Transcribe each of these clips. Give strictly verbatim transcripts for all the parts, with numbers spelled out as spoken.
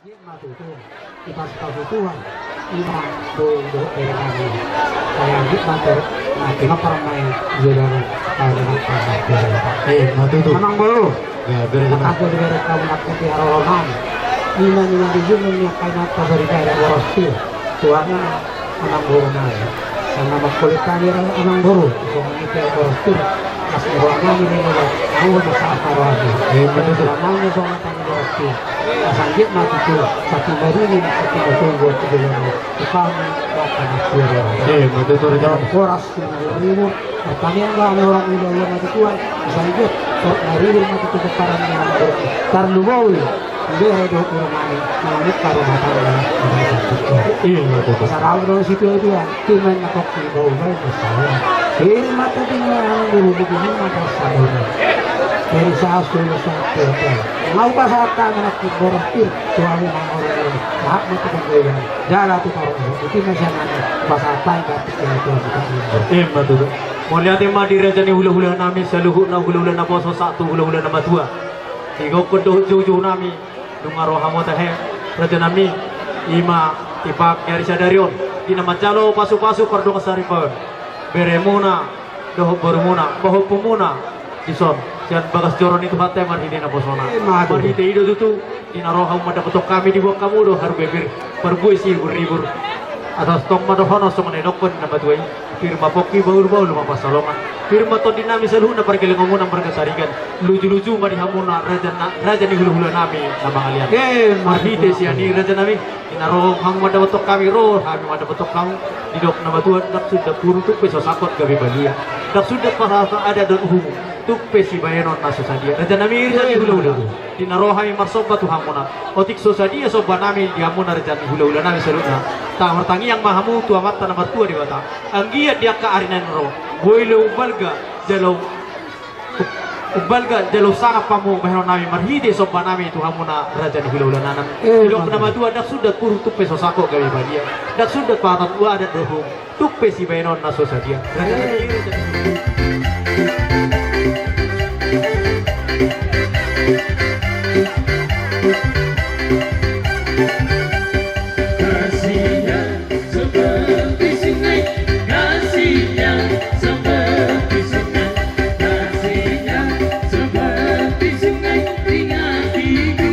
Ima tutu, dipasupasu Tuhan, ima dohot bere nami. Sai anggiat ma tor, na, tinompar ma i, jolo na, na, na, na, na. Eh, ima tutu. Amang boru. Ya, bere nami. Aku di bere kau nak keti haroro nami. Ima ni nami jumung ni akai na pasari bere boros tu. Tuhan na, amang boru nami. Sanga mangkulit kami amang boru. Songon i pe boros tu. Mas ni roha nami ni boru. Au mas apa roha nami. Eh, ima tutu. Roha nami songon i pe boros tu. Asa anggiat ma tutu, satimbar ini, satimbar tunggu, satimbar tunggu. Tukang, makan, makan. Eh, ima tutu, raja. Horas, sungguh ribu. Pertanian lah, ada orang muda, orang mati tuan. Asa anggiat, tor, hari ini mati tutu, parang yang ber-, tarlumobi. Dia ada orang mati, mau nikah rumah tangga. Eh, ima tutu. Asa rawa dong situ, dia. Ima na kok di bau bai bersama. Iri mata di mana dulu di mana bersama. Dari sasu sasu. Mau bahasa tangan aku boros pir. Tuhan mau orang. Hak mata pembelan. Jalan tu orang. Itu masyarakat. Bahasa tangan aku. Ima tutu. Mauliate ma di raja ni hulahula nami saluhutna hulahula na boso sahat tu hulahula na matua. Di gokkon dohot joujou nami. Nunga ro hamu tahe, raja nami, ima tipak ni ari sadari on, di na manjalo pasupasu pardongan saripeon, beremuna, dohot borumuna, pahompumuna, dison, sian bagas joro ni Tuhanta i marhite naposona. Eh, ima tutu. Marhite i do tutu, di na ro hamu mandapothon hami diboan hamu do haru beber, parbue siribur-ribur. Asa tong ma dohonon songon na nidokkon ni na matua i. Pir ma pongki bahul-bahul ma pansalongan. Pir ma tondi nami saluhutna pargellengonmuna marga Sarigan. Luju-luju ma di hamuna raja na, raja ni hulahula nami na mangalean. Eh, ima tutu. Marhite sian i raja nami. Di na ro hamu mandapothon hami ro, hami mandapothon hamu. Didok na matua ndang sundat puru tung pe so sangkot gabe balia. Ndang sundat pasahathon adat dohot uhum. Tung pe sibahenon na so sadia. Raja nami raja ni hulahula. Di na ro hami marsomba tu hamuna. Otik so sadia somba nami di hamuna raja ni hulahula nami saluhutna. Tahe martangiang ma hamu tu Amanta na martua Debata. Anggiat di angka ari na naeng ro. Boi do umbalga jala, umbalga jala sangap hamu bahenon nami marhite somba nami tu hamuna raja ni hulahula nami. Eh, didok na matua ndang sundat puru tung pe so sangkot gabe balia. Ndang sundat pasahathon adat dohot uhum. Tung pe sibahenon na so sadia. Kasihnya seperti sungai, kasihnya seperti sungai, kasihnya seperti sungai di hatiku.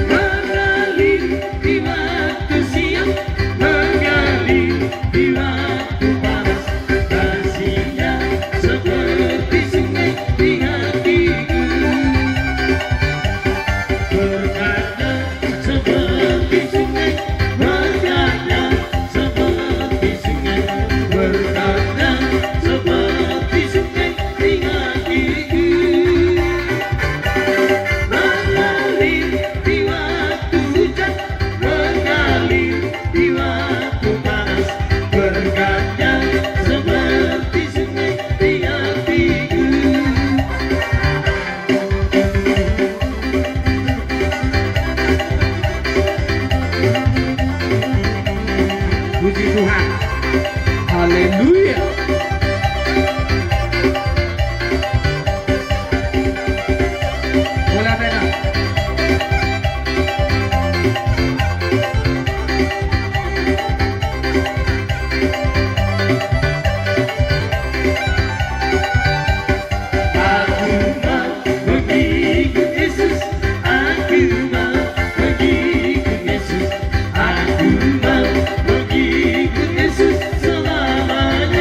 Mengalir di waktu siang, mengalir di waktu panas, kasihnya seperti sungai di hatiku. Berkatnya seperti sungai, berkatnya seperti sungai, berkatnya seperti sungai di hatiku. Mengalir di waktu hujan, mengalir di waktu panas, berkatnya seperti sungai di hatiku. Puji Tuhan. Haleluya. Bola merah. Aku mau mengikut Yesus, aku mau mengikut Yesus, aku mau mengikut Yesus selamanya.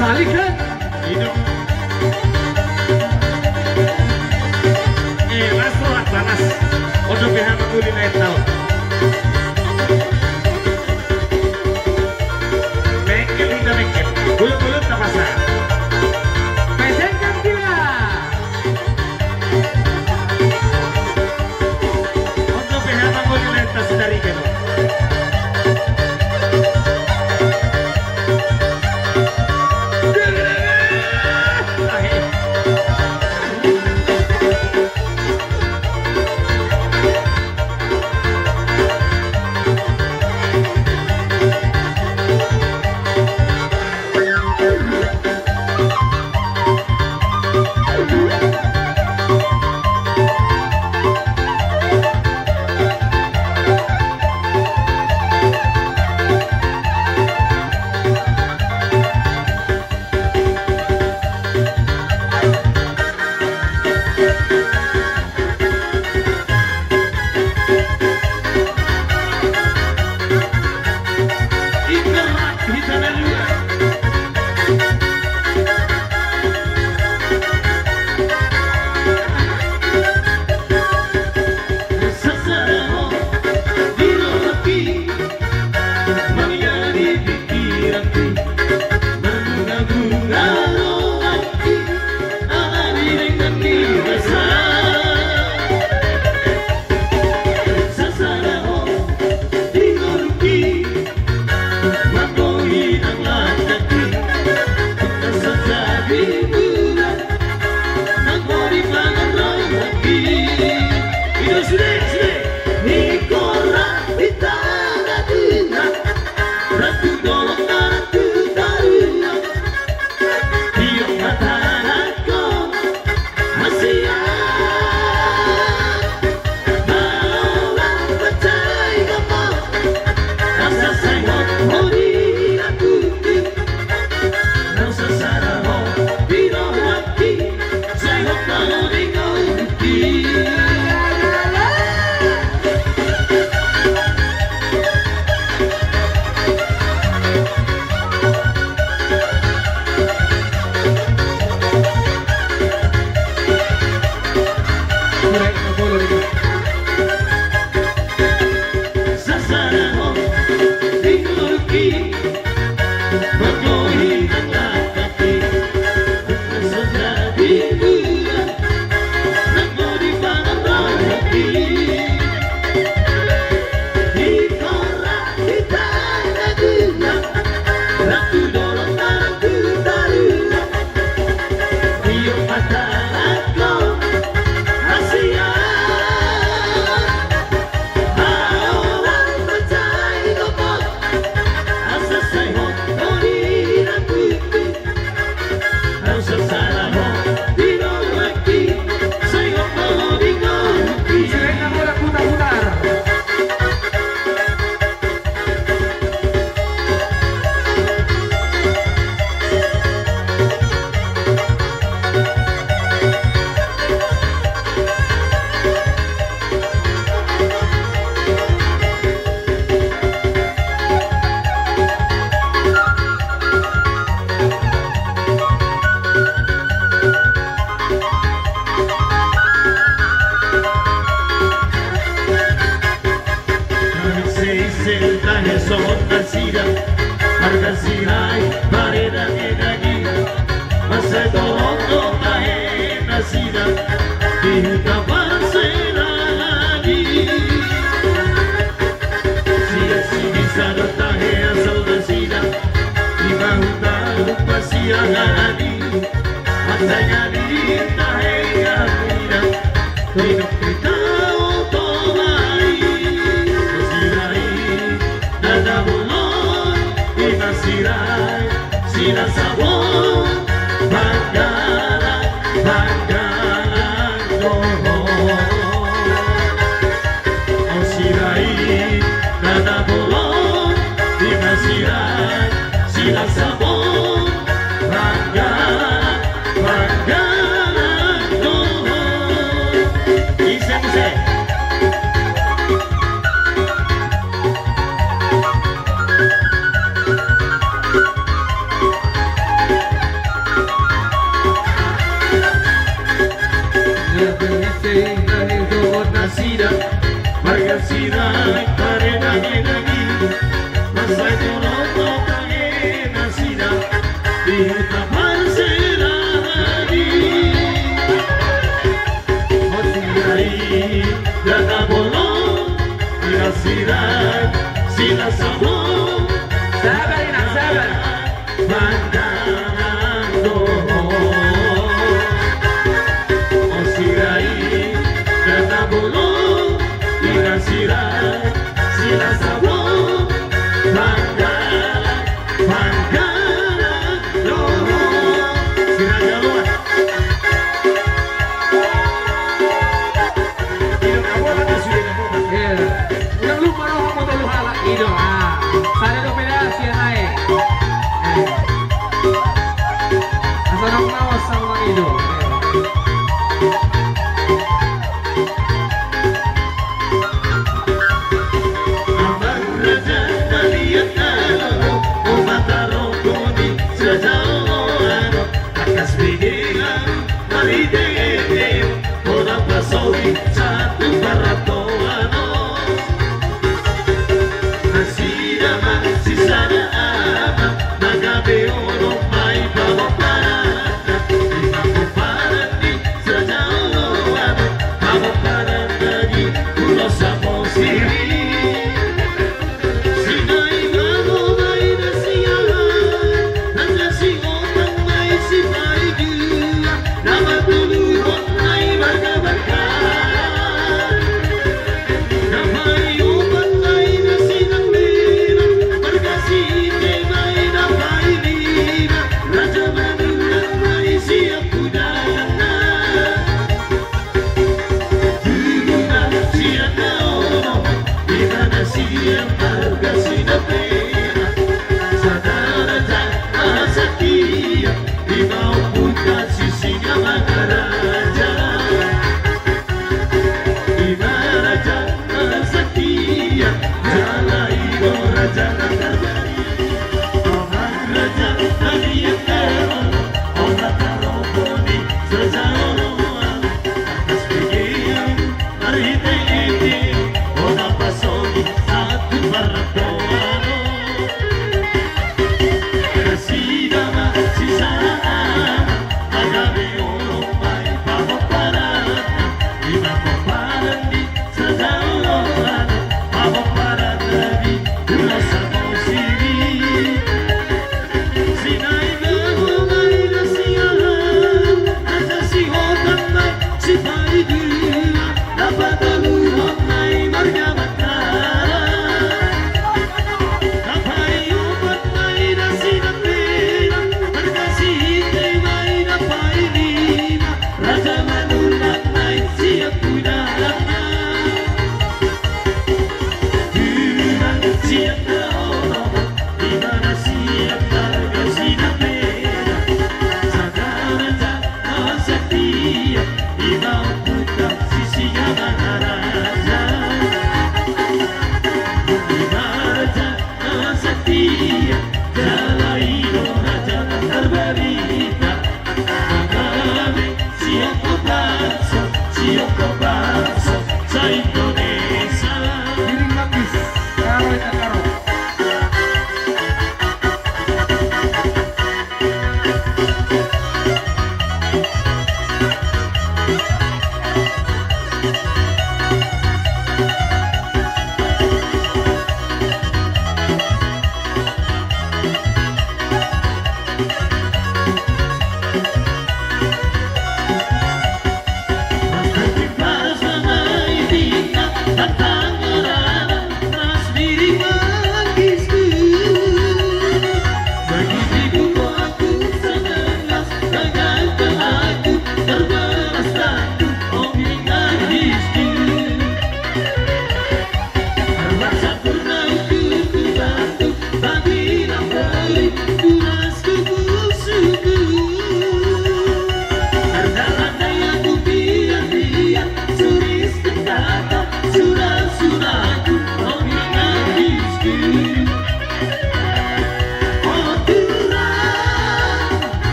Salikan. Hidup. Eh, Mas, rohat panas. Ondo P H manguli na taon. Mengkel, ita mengkel. Bulut-bulut na pasa. Pesengkan gila. Ondo P H manguli na tas dari keno. Marga Sirait, paredang-edang i, mansai torop do tahe nasida di huta parserahan i. Sian Sibisa do tahe asal nasida, di Bahuta Lupa Siahaan i. Mansai ngadinta hea hita, di nang hita oto ma i. Sirait na tabolon, ima Sirait Silasabon, Banggalang, Banggalang do ho. O Sirait na tabolon, ima Sirait Silasabon, Banggalang, Banggalang do ho. Ise muse? Ia berisi dari dohot nasida, marga Sirait, paredang-edang i, mansai torop do tahe nasida di huta parserahan i. O Sirait na tabolon, ima Sirait Silasabon. Sabar, Inang, sabar. Banggalang do ho. O Sirait na tabolon, ima Sirait Silasabon, Banggalang, Banggalang do ho. Si Raja Loan. Iya. Unang lupa roha molo tolu halak i do. Ah. Sada do peda sian ae. Eh. Asa nang mawas sama i do. Amang raja na liat na lolo, o mata rokoni, si raja Loan, tangkas begean marhite ende, hona pasohi sahat tu parrantoan on. Nasida ma sisada ama, na gabe onom ma i pamomparan, ima pomparan ni si raja Loan, pamomparan na di Pulo Samosir i. Sinai bago ma i na siahaan, na sihotang ma i sipaidua, na patoluhon ma i marga Bangkalan. Na paopat ma i na sinambela, marga Site ma i na pailima, Raja Manurang ma i sian pudanganna. Tubu ma sian na onom, ima na sian marga Sinambela. Sada raja na satia, ima ompunta Sisingamangaraja. Ima raja na satia, jala i do raja na tarbarita. Amang raja na liat na lolo, o mata rokoni, si raja Loan, tangkas begean marhite ende, hona pasohi sahat tu parrantoan on. Nasida ma sisada ama, na gabe onom ma i pamomparan, ima pomparan ni si raja Loan, pamomparan na di Pulo Samosir i. Sinai bago ma i na siahaan, na sihotang ma i sipaidua, na patoluhon ma i marga Bangkalan. Na paopat ma i na sinambela, marga Site ma i na pailima, Raja Manurang ma i sian pudanganna. Tubu ma sian na onom, ima na sian marga Sinambela. Sada raja na satia, ima ompunta Sisingamangaraja. Ima raja na satia, jala i do raja na tarbarita. Na gabe siongkop bangso, siongkop bangso sa-Indonesia. Giring Manggis, Karo Inang Karo.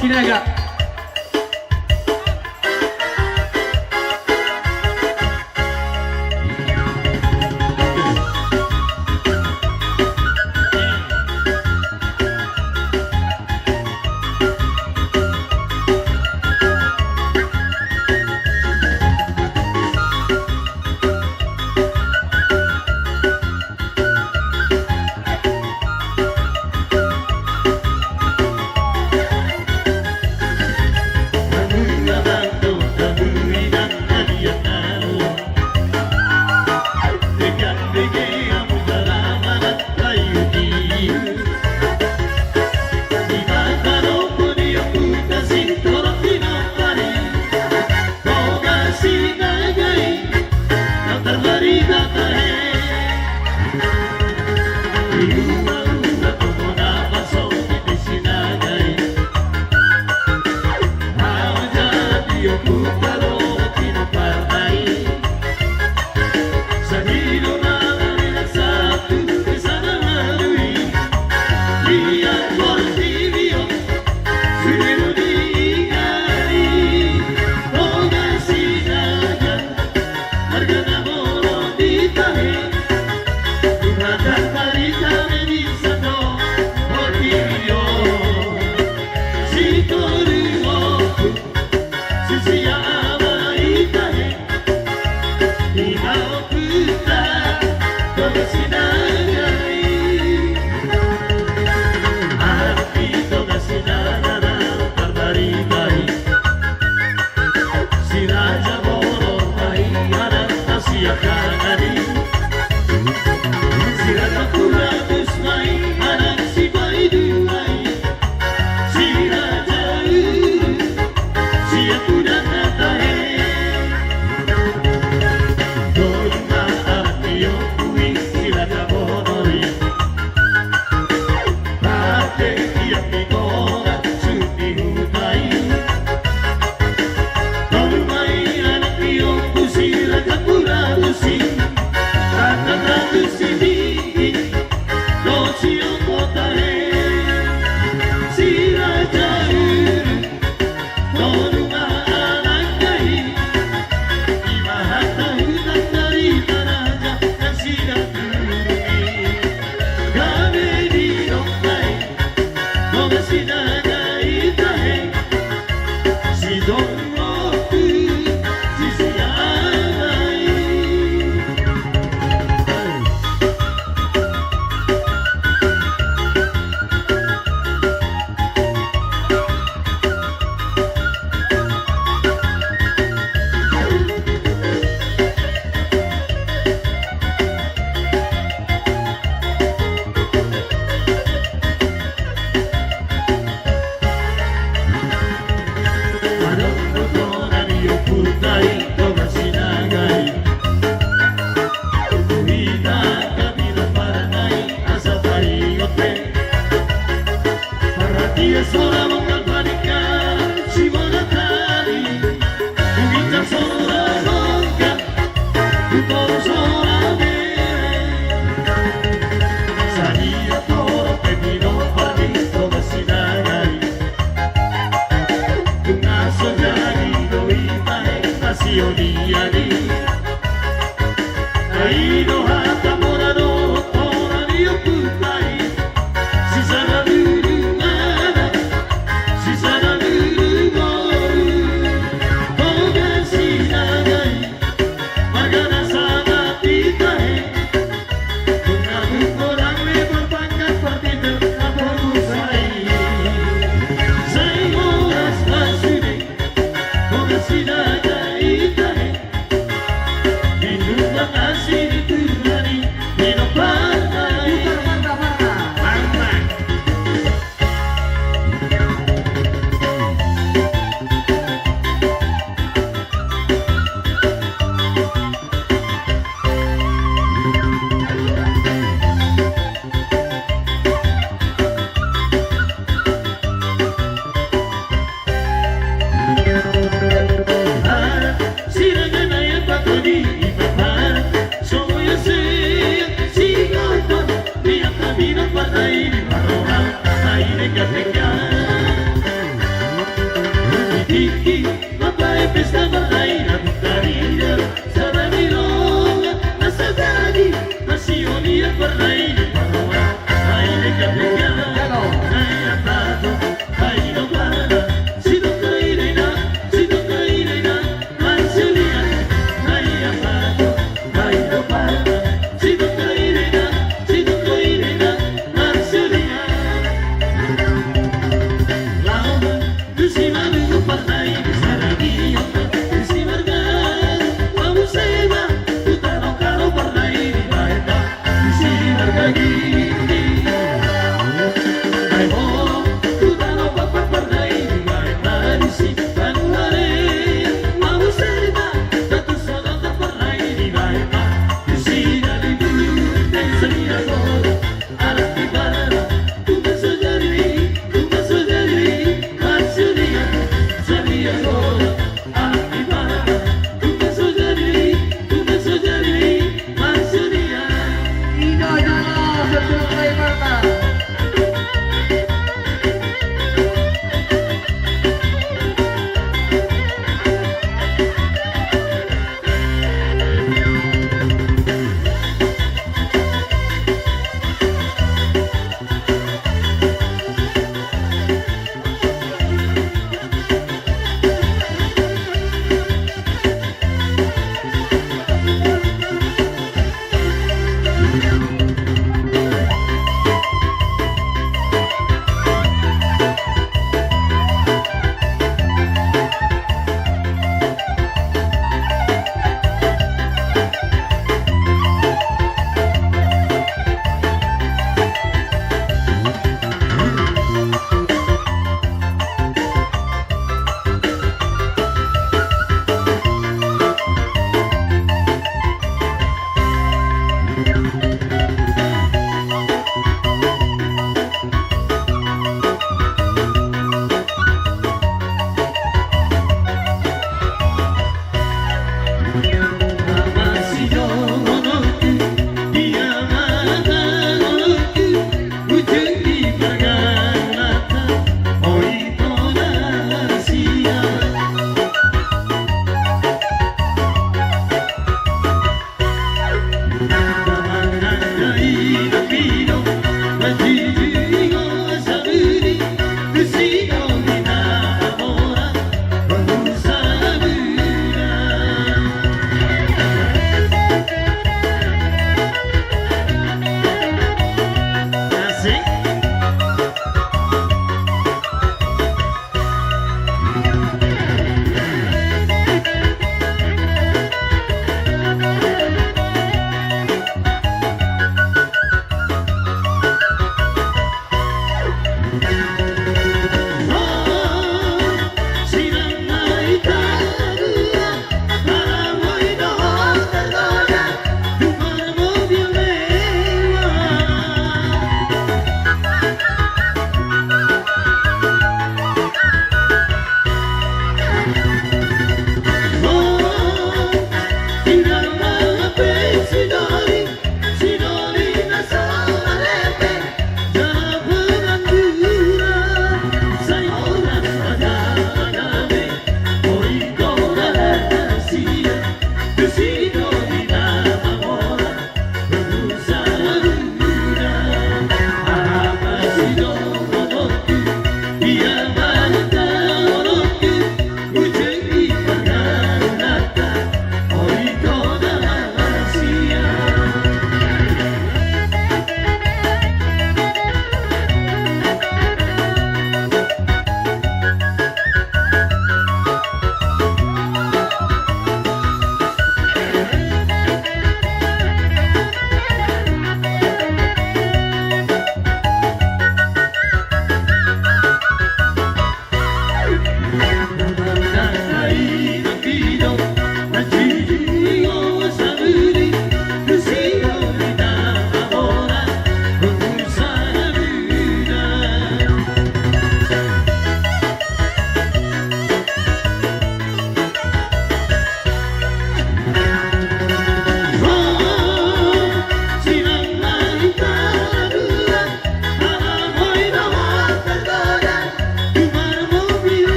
Sinaga. Si Raja Boru ma i anakna sian tangan i. Si Raja Puratus ma i anak si Baidua i. Si Raja Uru sian Pudak na tahe. Tolu ma anak ni ompu i si Raja Boru i. Ate tiap ni tonga sun ni huta i. Tolu ma i anak ni ompu si Raja Puratus i. Raja Puratus i tingki dohot si ompu tahe. Si Raja Uru. Tolu ma anakna i, i ma hata hutang dari tanaja nang si Datu i. Gabe di domba i, domba si Datu i tahe, si domba tu si siaga i. Parhatian sora monggal panikka, si bona tari, huginjang sora monggal, hutoru sora bere. Sadia torop pe pinompar ni Toga Sinaga i. Tung na so jadi do i tahe hasiolian i. Ai do hata mora dohot hora ni ompunta i. Sisada lulu ngana, sisada lulu boru. Toga Sinaga i, margana sada hita he. Tung na tung godang lebar pangkat, partitur na porbusai. Sai horas ma sude. Toga Sinaga i tahe. Di lumbang asi di Tuhan i, di lumbang ai. Putar mata, mata. Mata.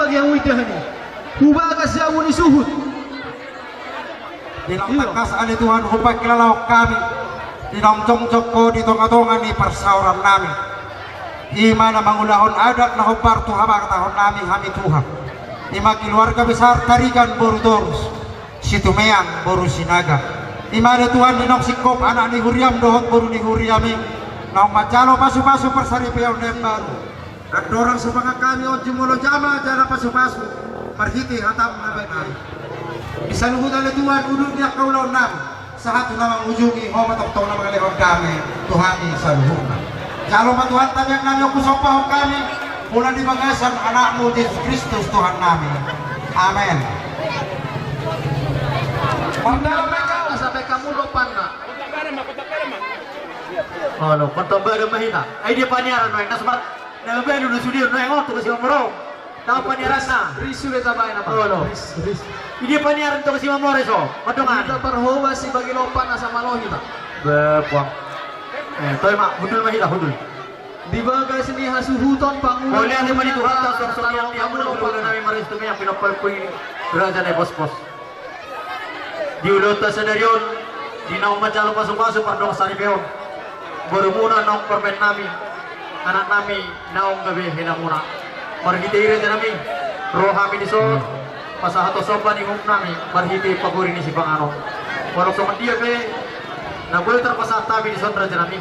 Yang uida hini. Hubagas jabu ni suhut. Di naung tangkas ale Tuhan hupangkilalahon hami, di naung jongjong Ho di tongatonga ni parsaoran nami. I ma na mangulahon adat na hombar tu habatahon nami hami Tuhan. I ma keluarga besar Tarigan boru Torus, Situmeang boru Sinaga. I ma ale Tuhan di naung singkop anak ni huriam dohot boru ni huriam i, naung manjalo pasupasu parsaripeon na imbaru. Andorang so mangan hami on jumolo jama jala pasupasu marhite hatam na baen nami. Di saluhut ale Tuhan udut ni angka ulaon nami, sahat tu na mangujungi, Ho ma tongtong na mangalehon dame tu hami saluhutna. Jalo ma Tuhan tangiang nami on husombahon hami, mula di bagasan Anakmu Jesus Kristus Tuhan nami. Amen. Mardalan ma hita, sampe hamu lopanna. Olo, kontong badan ma hita. Ai dia paniaran, Bang. Nas mar- Na baen do na sude on, na ingot tu si Mamora. Tau paniaran na. Risu be tabaen apa? Olo. Ris, ris. Idia paniaran tu si Mamora so. Madongan. Hita parhobas i bagi lopan asa malo hita. Be, puang. Eh, toe ma, hundul ma hita, hundul. Di bagas ni hasuhuton pangula. Mauliate ma di Tuhanta, songon i ma di hamu lopan nami marhite Situmeang pinompar ni raja na i pospos. Di ulaonta sadari on, di naung manjalo pasupasu pardongan saripeon, borumuna naung parmaen nami, anak nami naung gabe helamuna. Marhite i raja nami, ro hami dison, pasahathon somba ni uhum nami, marhite pagori ni sipanganon. Molo songon dia pe, na boi tarpasahat hami dison raja nami,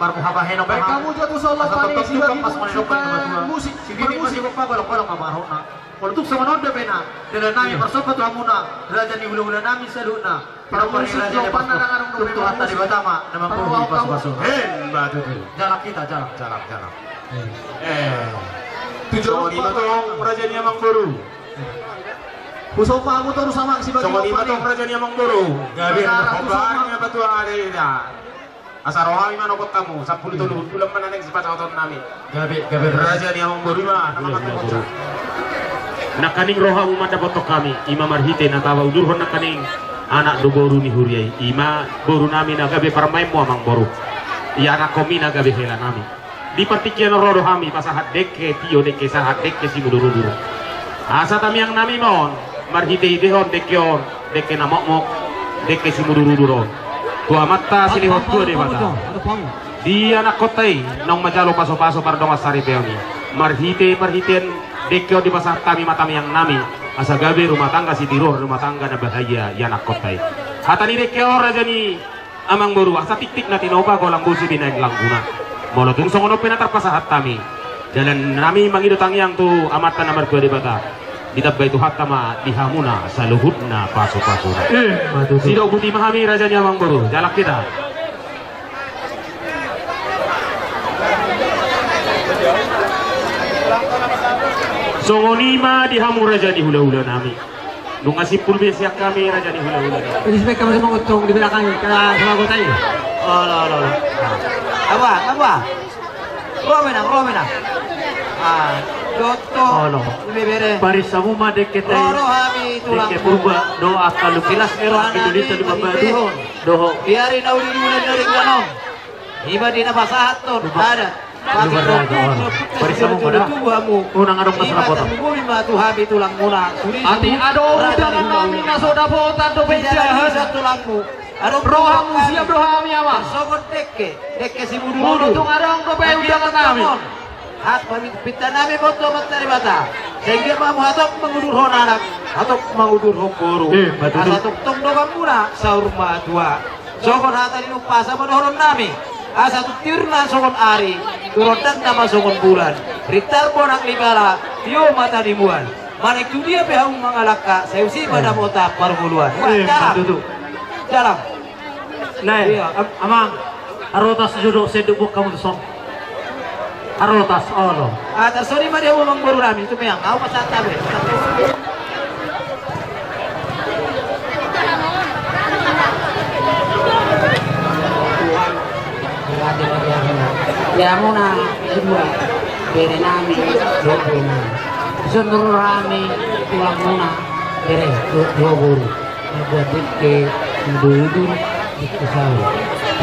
marmuhabahenon ma hami. Baik, hamu jo tu sola. Asa tongtong tani, tukang pas manidok paling matua. Musik, sidini parmusik. Masih papabalok-balok ma pangarahutna. Molo tung songon on dope na, dalan nami parsomba tu hamuna, raja ni hulahula nami saluhutna. Parmusik raja ni lopan na dang adong dope. Tung Tuhanta Debata ma na manggohi pasupasu. Emma tutu. Jalang hita, jalang, jalang, jalang. Eh. Tujuan songon i ma tong raja ni amangboru. Husomba hamu torus amang, sibagian songon i ma tong raja ni amangboru. Gabe na hombar ni amangboru. Asa ro hami manopot hamu, sampulu tolu bulan ma na naeng sipasahaton nami. Gabe, gabe. Raja ni amangboru i ma, na mangandung. Nangkaning ro hamu mandapothon hami, i ma marhite na tapaudurhon nangkaning anak do boru ni huria i, i ma boru nami na gabe parmaenmu amangboru. Ianakkonmi na gabe hela nami. Di partingkian on ro do hami pasahat dengke tio, dengke sahat, dengke simudurudur. Asa tamiang nami ma on, marhitehitehon dengke on, dengke na mokmok, dengke simudurudur on. Tu Amanta silehon tua Debata. Di anakkonta i, naung manjalo pasupasu pardongan saripeon i. Marhite, marhitean dengke on dipasahat hami ma tamiang nami. Asa gabe rumah tangga sitiruon, rumah tangga na bahagia i anakkonta i. Hata ni dengke on raja ni amangboru, asa tiktik na tinopa golang bosi binaen langguna. Molo tung songon on pe na tarpasahat hami, dalan nami mangido tangiang tu Amanta na martua Debata. Ditambai Tuhanta ma di hamuna saluhutna pasupasuna. Eh, ma tutu. Sidok buti ma hami raja ni amangboru, jalang hita. Songon i ma di hamu raja ni hulahula nami. Nunga simpul be sian hami raja ni hulahula. Respect kami semua gotong di belakang, kena semua gotong. Olo, olo, olo. Apa? Apa? Ro ma inang, ro ma inang. Ah, doto. Olo. Ibebere. Paris hamu ma dengke tai. Ro hami tulang. Dengke purba, dohot angka lukilas, ero angka tulisan di pambatu. Dohot. Di ari na uli di bulan na ringgan on. Iba di na pasahathon adat. Pati dohot. Paris hamu ma da. Unang adong masalah potong. Ima tarlumobi ma tu hami tulangmuna. Ati adong undangan nami na so dapotan dope jahat. Tulangmu. Adong rohamu siap do hami ama. Songon dengke, dengke simudurudur. Molo tung adong dope undangan nami. Hak pamit pinta nami ma tu Amanta Debata. Sehingga ma hamu hatop mangudurhon anak, hatop mangudurhon boru. Eh, betul. Asa tongtong donganmuna saur matua. Songon hata ni umpasa ma dohonon nami. Asa tu tiurna songon ari, tu rondanna ma songon bulan. Rintar bonak ni bala, tio mata ni mual. Manik tu dia pe hamu mangalangka, sai usi ma damota parngoluan. Eh, betul. Jalang. Nah, iya. Am-, amang, harotas jo do sendok bok hamu tu son. Harotas, olo. Ah, tarsongon i ma di hamu amangboru nami, tu meang, au pasanta be. Di hamuna, di hamuna, bere nami, dohot bere nami. Songon i roha nami, tulangmuna, bere, do-, dohot boru. Nabuat dengke, simudurudur, dengke saur.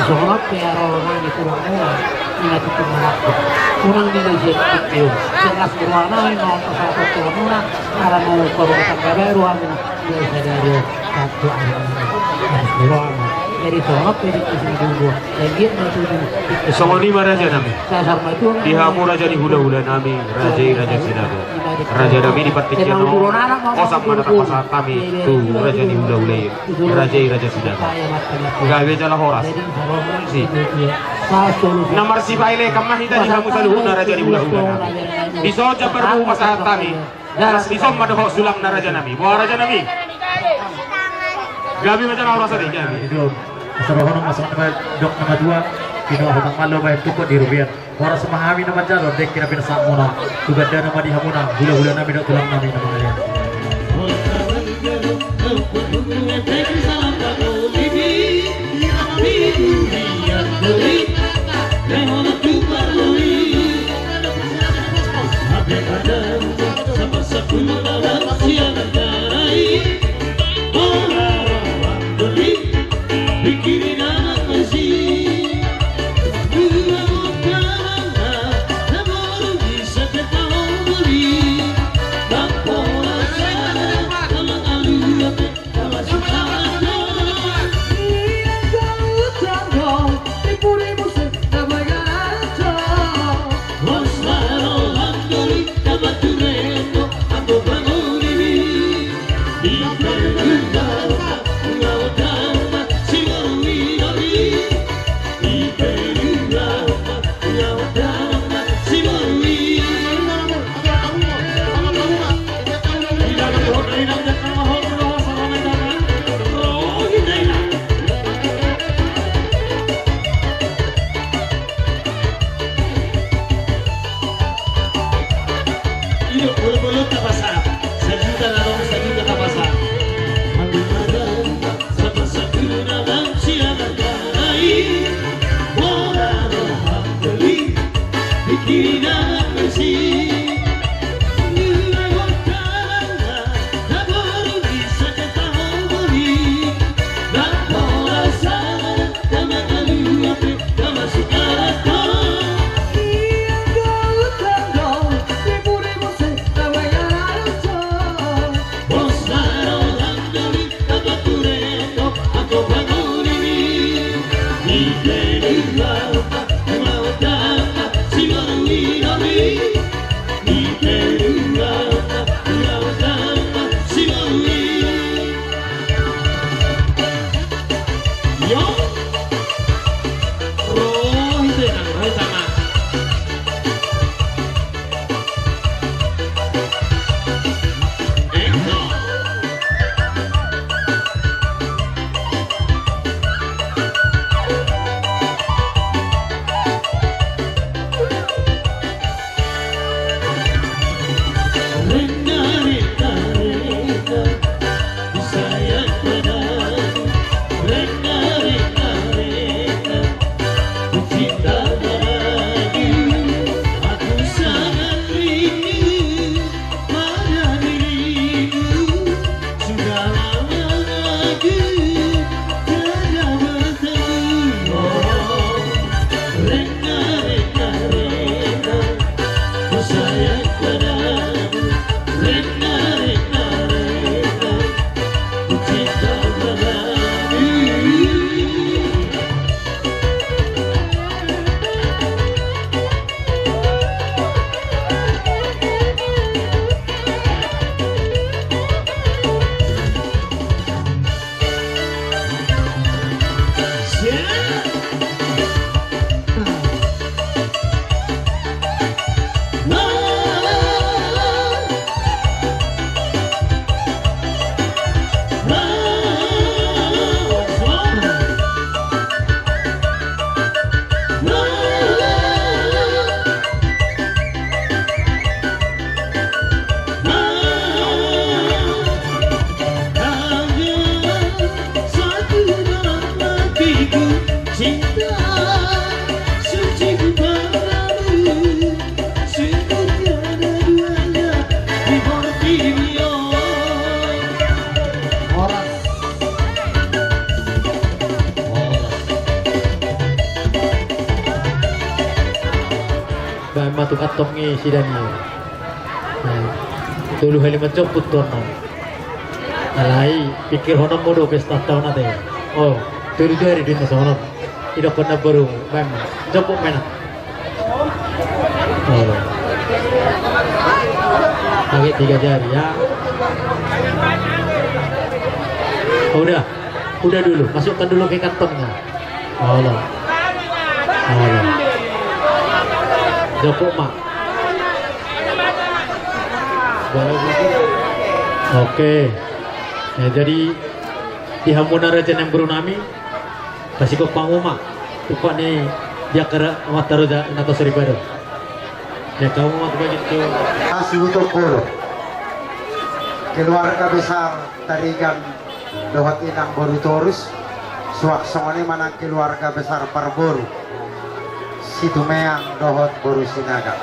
Songon on pe haroronami tulangmuna. Ina tutu manakut. Unang di na siap video. Jelas beruang nami mau pasal satu muna. Ala mau korban tangga baru amina. Dia sadari. Satu hari. Harus beruang. Jadi tolong jadi kisah dulu. Songon i ma raja nami. Di hamu raja ni hulahula nami, raja i Raja Sinaga. Raja nami, di partingkian on, horas ma na tapasahat hami tu raja ni hulahula i, raja i Raja Sinaga. Gabe jala horas. Si. Na marsipaelekan ma hita di hamu saluhutna raja ni hulahula nami. Dison jambar boru pasahat hami. Dison ma dohot sulangna raja nami. Boha raja nami? Gabe ma jala horas ate, gabe. Asa roha nami, asa nami dok nama dua. Ino ahu tang malo bahen tukot di rupiah. Horas ma hami na manjalo dengke na pinasahat muna. Tu gandana ma di hamuna hulahula nami dohot tulang nami na mangalean. Ima tu kantong i si Daniel. Tolu hali manjomput tu annon. Alai pikirhononmu do pesta taon ate. O, tolu tu ari do inna songon on. Idokkon na baru, baen ma. Jomput ma inna. Pakai tiga jari ya. Udah, udah dulu, masukkan dulu ke kantongnya. Olo. Olo. Jomput ma. Oke. Jadi di hamu na raja nang boru nami. Pasikop hamu ma. Tupa ni dia kara mata roja na to soripada. Ya kamu ma tupa gitu. Asi utok kolo. Keluarga besar Tarigan dohot inang boru Torus, suang songon i ma nang keluarga besar parboru Situmeang dohot boru Sinaga.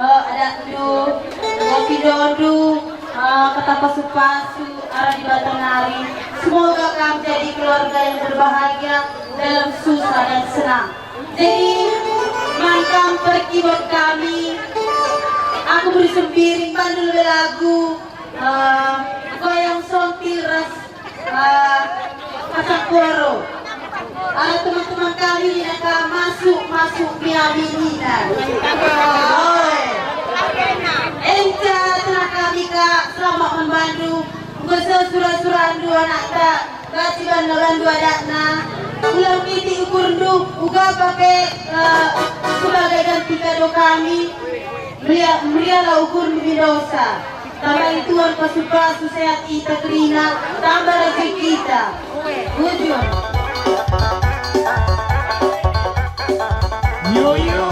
Eh, adat tu, eh, pidodu, eh, kata pasu-pasu, arah di batang nari. Semoga kami jadi keluarga yang berbahagia dalam susah dan senang. Jadi, manang parkibot kami, aku beri sempiring, bandul belagu, eh, goyang sontil ras, eh, kacang koro. Ala teman-teman kami ninna, masuk, masuk, miami ninna. Oi. Enca, tenang kami, Kak, selamat membantu. Uga sura-sura andu anakta, kasiban na bandu adatna. Ulang miti ukur ndu, uga pake, eh, sebagai ganti kado kami. Merialah ukur ndu bindosa. Tambahi Tuhan pasu-pasu sehat hita kerina, tambah rezekita. Bujur. Yo, yo.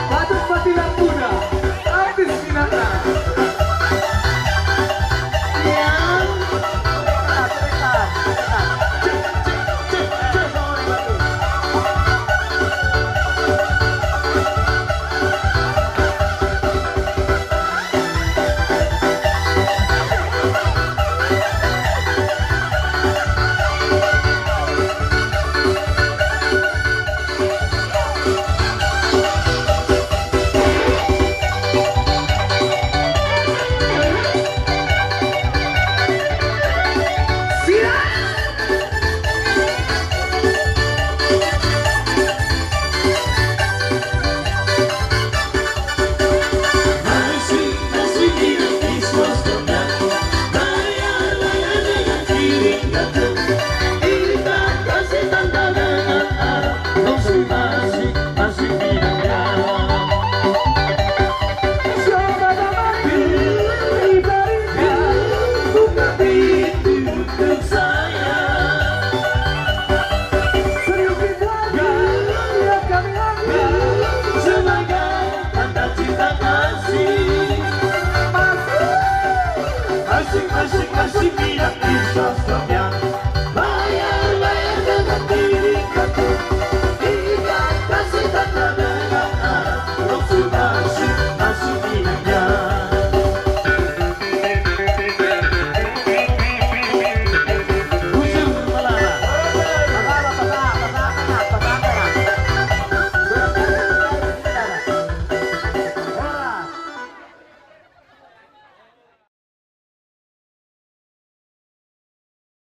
Batuk mati lampuda. Artis minangka. Iya.